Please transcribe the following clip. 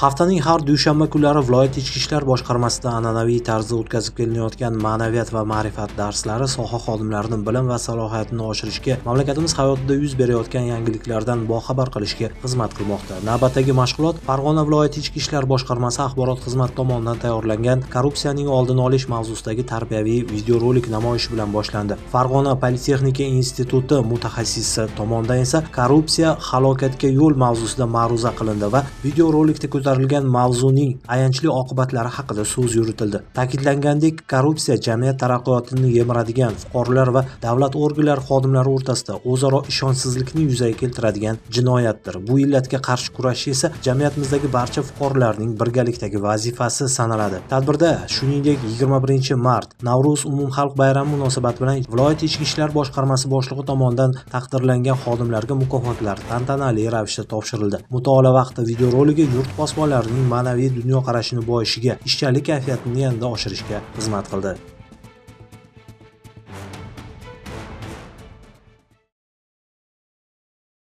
Haftaning har dushanba kunlari viloyat ichki ishlar boshqarmasida an'anaviy tarzda o'tkazib kelinayotgan ma'naviyat va ma'rifat darslari soha xodimlarining bilim va salohiyatini oshirishga, mamlakatimiz hayotida yuz berayotgan yangiliklardan boxabar qilishga xizmat qilmoqda. Navbatdagi mashg'ulot Farg'ona viloyati ichki ishlar boshqarmasi axborot xizmati tomonidan tayyorlangan korrupsiyaning oldini olish mavzusidagi tarbiyaviy videorolik namoyishi bilan boshlandi. Farg'ona Politexnika instituti mutaxassisi tomonidan esa korrupsiya halokatga yo'l mavzusida ma'ruza qilindi va videorolikda ko'tarilgan mavzuning ayanchli oqibatlari haqida so'z yuritildi. Ta'kidlangandek, korrupsiya jamiyat taraqqiyotini yemiradigan, fuqarolar va davlat organlari xodimlari o'rtasida o'zaro ishonchsizlikni yuzaga keltiradigan jinoyatdir. Bu illatga qarshi kurashish esa jamiyatimizdagi barcha fuqarolarning birgalikdagi vazifasi sanaladi. Tadbirda shuningdek 21-mart Navro'z umumxalq bayrami munosabati bilan viloyat ichki ishlar boshqarmasi boshlig'i tomonidan taqdirlangan xodimlarga mukofotlar tantanali ravishda topshirildi. Mutolaa vaqti videoroligi yurt posbonlarining ma'naviy dunyoqarashini boyishiga, ishchanlik kayfiyatini yanada oshirishga xizmat qildi.